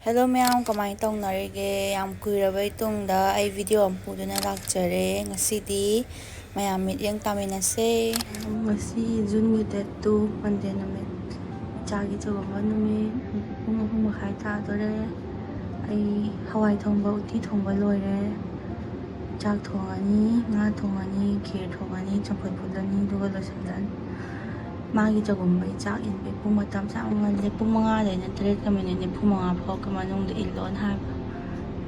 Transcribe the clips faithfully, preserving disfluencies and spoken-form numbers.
Hello ꯃꯌꯥꯝ, ꯀꯃꯥꯏꯅ ꯇꯧꯅꯔꯤꯒꯦ? ꯌꯥꯝ ꯀꯨꯏꯔꯕꯩ ꯇꯨꯡꯗ ꯑꯩ video ꯑꯃ ꯄꯨꯗꯨꯅ ꯂꯥꯛꯆꯔꯦ꯫ ꯉꯁꯤꯗꯤ ꯃꯌꯥꯝ ꯃꯤꯠꯌꯦꯡ ꯇꯥꯃꯤꯟꯅꯁꯦ꯫ ꯉꯁꯤ Juneꯒꯤ date two, Monday ꯅꯨꯃꯤꯠ, ꯏꯆꯥꯒꯤ ꯆꯥꯛꯎꯝꯕ ꯅꯨꯃꯤꯠ꯫ ꯄꯨꯡ ꯑꯍꯨꯝ ꯃꯈꯥꯏ ꯇꯥꯗꯣꯔꯦ꯫ ꯑꯩ ꯍꯋꯥꯏ ꯊꯣꯡꯕ, ꯎꯇꯤ ꯊꯣꯡꯕ ꯂꯣꯏꯔꯦ꯫ ꯆꯥꯛ ꯊꯣꯡꯉꯅꯤ, ꯉꯥ ꯊꯣꯡꯉꯅꯤ, ꯈꯦꯔ ꯊꯣꯡꯉꯅꯤ, ꯆꯝꯐꯨꯠ ꯐꯨꯠꯂꯅꯤ, ꯑꯗꯨꯒ ꯂꯣꯏꯁꯤꯜꯂꯅꯤ꯫ ꯃꯥꯒꯤ ꯆꯥꯛꯎꯝꯕꯒꯤ ꯆꯥꯛ ꯏꯟꯕꯒꯤ ꯄꯨꯡ ꯃꯇꯝꯁꯦ ꯌꯥꯝ ꯉꯜꯂꯦ꯫ ꯄꯨꯡ ꯃꯉꯥꯗꯩꯅ ꯇꯔꯦꯠꯀ minute ꯅꯤꯐꯨ ꯃꯉꯥ ꯐꯥꯎꯒꯤ ꯃꯅꯨꯡꯗ ꯏꯜꯂꯣꯅ ꯍꯥꯏꯕ꯫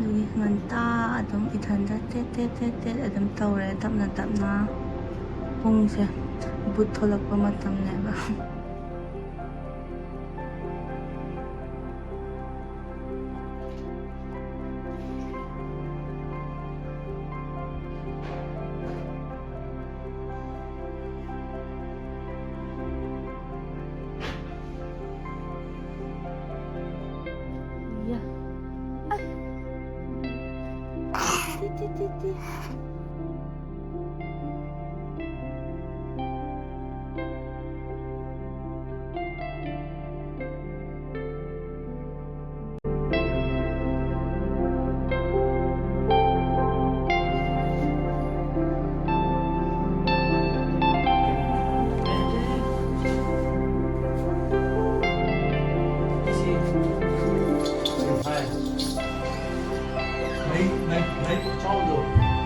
ꯑꯗꯨꯒꯤ ꯉꯟꯇꯥ ꯑꯗꯨꯝ ꯏꯊꯟꯇ ꯇꯦꯠ ꯇꯦꯠ ꯇꯦꯠ ꯇꯦꯠ ꯑꯗꯨꯝ ꯇꯧꯔꯦ, ꯇꯞꯅ ꯇꯞꯅ꯫ ꯄꯨꯡꯁꯦ ꯚꯨꯠ ꯊꯣꯛꯂꯛꯄ ꯃꯇꯝꯅꯦꯕ꯫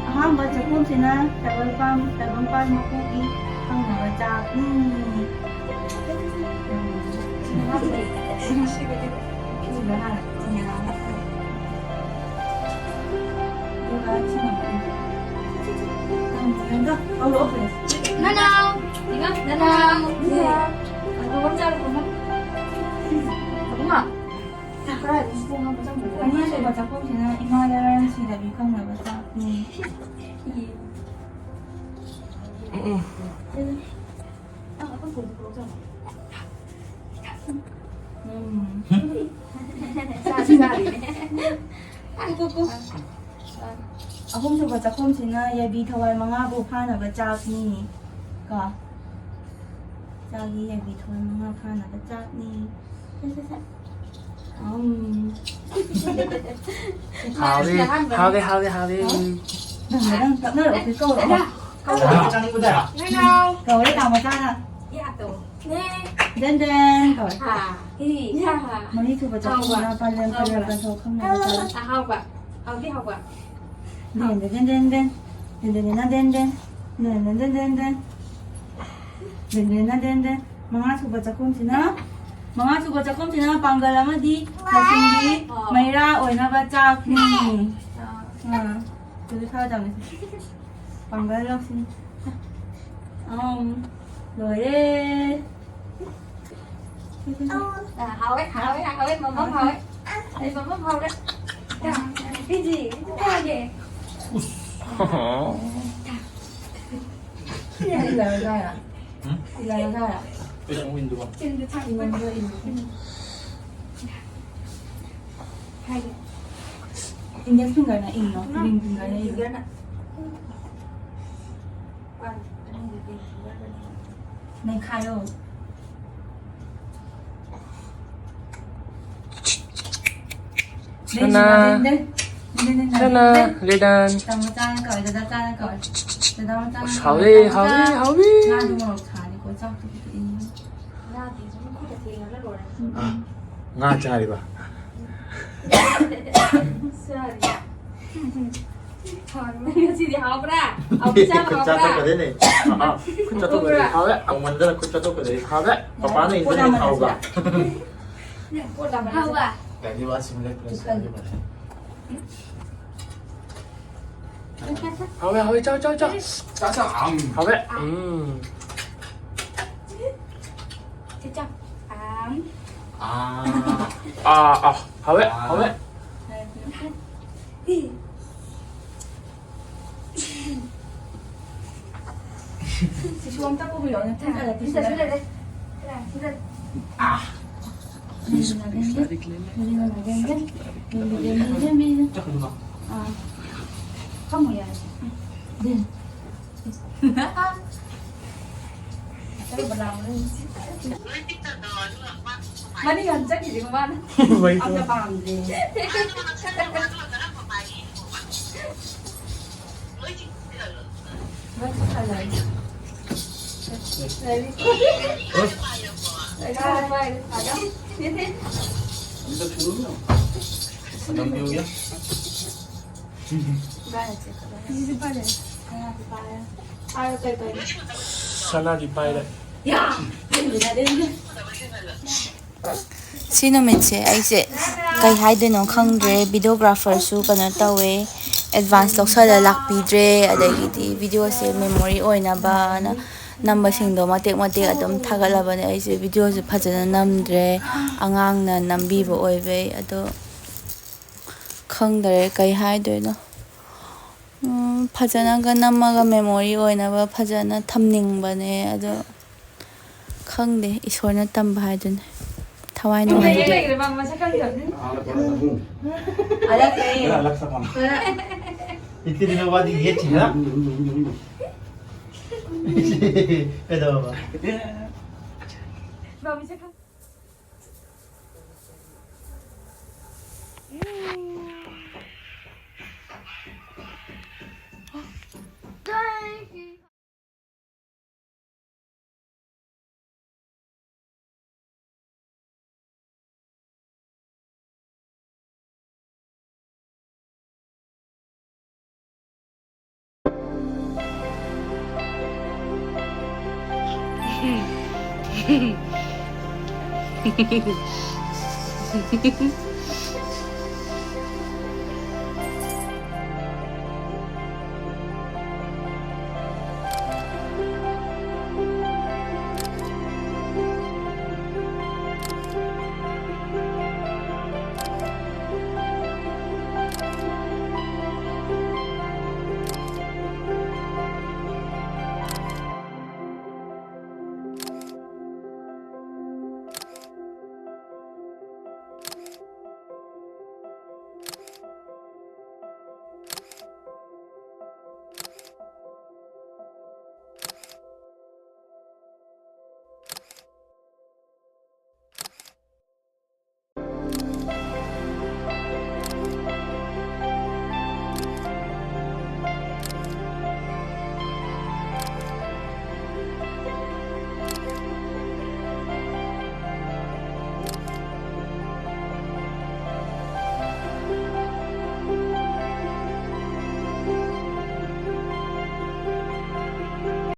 ꯑꯍꯥꯟꯕ ꯆꯥꯛꯈꯨꯝꯁꯤꯅ ꯇꯥꯏꯕꯪꯄꯥꯟ, ꯇꯥꯏꯕꯪꯄꯥꯟ ꯃꯄꯨꯒꯤ ꯈꯪꯅꯕ ꯆꯥꯛꯅꯤ꯫ ꯁꯤꯗ ꯍꯥꯟꯅ ꯆꯤꯅꯤ ꯍꯥꯞꯄꯣ꯫ ꯑꯗꯨꯒ ꯁꯤꯅ ꯅꯪ ꯀꯧꯔꯛꯑꯣ, please꯫ ꯅꯅꯥꯎ! ꯏꯃꯥ, ꯅꯅꯥꯎ! ꯑꯗꯨꯒ ꯆꯥꯔꯣ, ꯐꯝꯃꯣ꯫ ꯑꯕꯨꯡꯉꯣ! ꯑꯅꯤꯁꯨꯕ ꯆꯥꯛꯈꯨꯝꯁꯤꯅ ꯏꯃꯥ ꯂꯩꯔꯥꯡ ꯁꯤꯗꯕꯤ ꯈꯪꯅꯕ ꯆꯥꯛꯅꯤ꯫ ꯎꯝ꯫ ꯑꯍꯨꯝꯁꯨꯕ ꯆꯥꯛꯈꯨꯝꯁꯤꯅ ꯌꯥꯏꯕꯤ ꯊꯋꯥꯏ ꯃꯉꯥꯕꯨ ꯐꯥꯅꯕ ꯆꯥꯛꯅꯤ꯫ ꯀꯣ? ꯆꯥꯛꯒꯤ ꯌꯥꯏꯕꯤ ꯊꯋꯥꯏ ꯃꯉꯥ ꯐꯥꯅꯕ ꯆꯥꯛꯅꯤ꯫ ꯁꯦ, ꯁꯦ, ꯁꯦ꯫ ꯎꯝ꯫ ꯍꯥꯎꯋꯦ, ꯍꯥꯎꯋꯦ, ꯍꯥꯎꯋꯦ, ꯍꯥꯎꯋꯦ꯫ ꯅꯪ, ꯅꯪ ꯇꯞꯅꯔꯛꯑꯣ, ꯀꯧꯔꯛꯑꯣ꯫ ꯆꯥꯅꯤꯡꯕꯗ꯫ ꯀꯧꯔꯦ, ꯇꯥꯃꯣ ꯆꯥꯅ꯫ ꯗꯦꯟ ꯗꯦꯟ ꯀꯧꯔꯦ꯫ ꯃꯔꯤ ꯊꯨꯕ ꯆꯥꯛꯈꯨꯝꯅ ꯄꯥꯂꯦꯝ ꯄꯥꯂꯦꯝ ꯄꯟꯊꯧ ꯈꯪꯅꯕ ꯆꯥꯔꯦ꯫ ꯑꯍꯥꯎꯕ꯫ ꯍꯥꯎꯗꯤ ꯍꯥꯎꯕ꯫ ꯗꯦꯟ ꯗꯦꯟ ꯗꯦꯟ ꯗꯦꯟ꯫ ꯗꯦꯟ ꯗꯦꯟ ꯗꯦꯟ ꯗꯦꯟ ꯗꯦꯟ꯫ ꯗꯦꯟ ꯗꯦꯟ ꯗꯦꯟ ꯗꯦꯟ ꯗꯦꯟ꯫ ꯗꯦꯟ ꯗꯦꯟ ꯗꯦꯟ ꯗꯦꯟ꯫ ꯃꯉꯥ ꯁꯨꯕ ꯆꯥꯛꯈꯨꯝꯁꯤꯅ, ꯃꯉꯥ ꯁꯨꯕ ꯆꯥꯛꯈꯨꯝꯁꯤꯅ ꯄꯥꯡꯒꯜ ꯑꯃꯗꯤ ꯂꯁꯤꯡꯒꯤ ꯃꯩꯔꯥ ꯑꯣꯏꯅꯕ ꯆꯥꯛꯅꯤ꯫ ꯑꯥ, ꯑꯗꯨꯗꯤ ꯈꯔ ꯇꯧꯔꯁꯤ꯫ ꯄꯥꯡꯒꯜ ꯂꯧꯁꯤꯡ꯫ ꯑꯝ, ꯂꯣꯏꯔꯦ꯫ ꯍꯥꯎꯋꯦ, ꯍꯥꯎꯋꯦ, ꯍꯥꯎꯋꯦ, ꯃꯃꯝ ꯍꯥꯎꯋꯦ꯫ ꯑꯩ ꯃꯃꯝ ꯍꯥꯎꯔꯦ꯫ PG, PG. ꯎꯁ꯫ ꯏꯂꯥꯏ ꯂꯥꯏꯔ꯫ ꯎꯝ? ꯏꯂꯥꯏ ꯂꯥꯏꯔ꯫ ꯀꯩꯅꯣ ꯋꯤꯟꯗꯣ? ꯆꯤꯟꯗ ꯊꯝꯃꯤ꯫ Window Indo. ꯍꯥꯏꯒꯦ꯫ Index fingerꯅ ꯏꯪꯉꯣ, ring fingerꯅ ꯏꯪꯉꯣ꯫ Fingerꯅ꯫ ꯅꯩꯈꯥꯏꯌꯣ꯫ ꯁꯅꯥ꯫ ꯁꯅꯥ, ꯂꯤꯗꯟ꯫ ꯇꯥꯃꯣ ꯆꯥꯅ ꯀꯧꯋꯦ, ꯗꯗꯥ ꯆꯥꯅ ꯀꯧꯋꯦ꯫ ꯗꯗꯥ ꯃꯆꯥꯅ ꯑꯁ, ꯀꯧꯋꯦ, ꯍꯥꯎꯋꯦ, ꯇꯥꯃꯣ ꯆꯥ-, ꯍꯥꯎꯋꯦ, ꯍꯥꯎꯋꯦ꯫ ꯉꯥꯗꯣ ꯃꯣꯔꯣꯛ ꯁꯥꯅꯤꯀꯣ, ꯆꯥꯛꯇꯣ ꯈꯤꯇꯪ ꯏꯪꯉꯣ꯫ ꯉꯥ ꯆꯥꯔꯤꯕ꯫ ꯆꯥꯔꯤ꯫ ꯉꯁꯤꯗꯤ ꯍꯥꯎꯕ꯭ꯔꯥ? ꯍꯥꯎꯕ ꯆꯥꯕ ꯈꯨꯠ ꯍꯥꯎꯕ꯭ꯔꯥ? ꯆꯥꯊꯣꯛꯀꯗꯣꯏꯅꯦ꯫ ꯑꯥ, ꯈꯨꯠ ꯆꯥꯊꯣꯛꯀꯗꯣꯏꯅꯦ꯫ ꯍꯥꯎꯕ꯭ꯔꯥ? ꯍꯥꯎꯋꯦ꯫ ꯍꯥꯎꯃꯟꯗꯅ ꯈꯨꯠ ꯆꯥꯊꯣꯛꯀꯗꯣꯏꯅꯦ꯫ ꯍꯥꯎꯋꯦ꯫ ꯄꯄꯥꯅ ꯏꯟꯖꯥꯡ ꯍꯥꯎꯕ꯭ꯔꯥ? ꯄꯣꯠ ꯑꯃ ꯍꯥꯎꯕ꯫ ꯀꯩꯅꯣ ꯋꯥꯁꯤꯡ ꯂꯦꯞꯄ ꯆꯤꯛꯀꯟ꯫ ꯍꯥꯎꯋꯦ, ꯍꯥꯎꯋꯦ, ꯆꯥꯎ, ꯆꯥꯎ, ꯆꯥꯎ꯫ ꯆꯥ, ꯆꯥ, ꯎꯝ꯫ ꯍꯥꯎꯋꯦ꯫ ꯎꯝ꯫ ꯆꯥ, ꯆꯥ꯫ ꯎꯝ꯫ ꯑꯥ꯫ ꯑꯥ꯫ ꯑꯥ, ꯑꯥ꯫ ꯍꯥꯎꯋꯦ, ꯑꯥ꯫ ꯍꯥꯎꯋꯦ꯫ ꯁꯤꯁꯨ ꯑꯝꯇ ꯄꯨꯕꯤꯔꯛꯑꯣ, ꯅꯊꯟ ꯆꯠꯂꯗꯤ ꯁꯤꯗ꯫ ꯁꯤꯗ ꯂꯩꯔꯦ꯫ ꯁꯤꯗ꯫ ꯑꯥ꯫ ꯐꯝꯃꯣ ꯌꯥꯔꯦ꯫ ꯃꯅꯤꯡ ꯍꯟ ꯆꯠꯈꯤꯁꯦ ꯃꯥꯅ꯫ ꯋꯥꯔꯤ ꯑꯝꯇ ꯄꯥꯝꯗ꯭ꯔꯦ꯫ ꯁꯅꯥꯗꯤ ꯄꯥꯏꯔꯦ꯫ ꯁꯤ ꯅꯨꯃꯤꯠꯁꯦ ꯑꯩꯁꯦ ꯀꯩ ꯍꯥꯏꯗꯣꯏꯅꯣ ꯈꯪꯗ꯭ꯔꯦ꯫ ꯚꯤꯗꯤꯑꯣꯒ꯭ꯔꯥꯐꯔꯁꯨ ꯀꯩꯅꯣ ꯇꯧꯋꯦ, ꯑꯦꯗꯚꯥꯟꯁ ꯂꯧꯁꯜꯂ ꯂꯥꯛꯄꯤꯗ꯭ꯔꯦ꯫ ꯑꯗꯒꯤꯗꯤ ꯚꯤꯗꯤꯑꯣꯁꯦ ꯃꯦꯃꯣꯔꯤ ꯑꯣꯏꯅꯕꯅ ꯅꯝꯕꯁꯤꯡꯗꯣ ꯃꯇꯦꯛ ꯃꯇꯦꯛ ꯑꯗꯨꯝ ꯊꯥꯒꯠꯂꯕꯅꯦ꯫ ꯑꯩꯁꯦ ꯚꯤꯗꯤꯑꯣꯁꯦ ꯐꯖꯅ ꯅꯝꯗ꯭ꯔꯦ, ꯑꯉꯥꯡꯅ ꯅꯝꯕꯤꯕ ꯑꯣꯏꯕꯩ꯫ ꯑꯗꯣ ꯈꯪꯗꯔꯦ ꯀꯩ ꯍꯥꯏꯗꯣꯏꯅꯣ꯫ ꯎꯝ, ꯐꯖꯅꯒ ꯅꯝꯃꯒ ꯃꯦꯃꯣꯔꯤ ꯑꯣꯏꯅꯕ ꯐꯖꯅ ꯊꯝꯅꯤꯡꯕꯅꯦ꯫ ꯑꯗꯣ ꯈꯪꯗꯦ, ꯏꯁꯣꯔꯅ ꯇꯝꯕ ꯍꯥꯏꯗꯨꯅꯤ꯫ ꯊꯋꯥꯏ ꯅꯨꯡꯉꯥꯏꯇꯦ꯫ ꯂꯩꯈ꯭ꯔꯦ, ꯃꯥ ꯃꯁꯛ ꯈꯪꯗꯕꯅꯤ꯫ अलग से कौन? इतने दिनों बाद ये चेहरा। ꯀꯩꯗꯧꯔꯕ? ꯃꯥ ꯃꯁꯛ ꯈꯪ-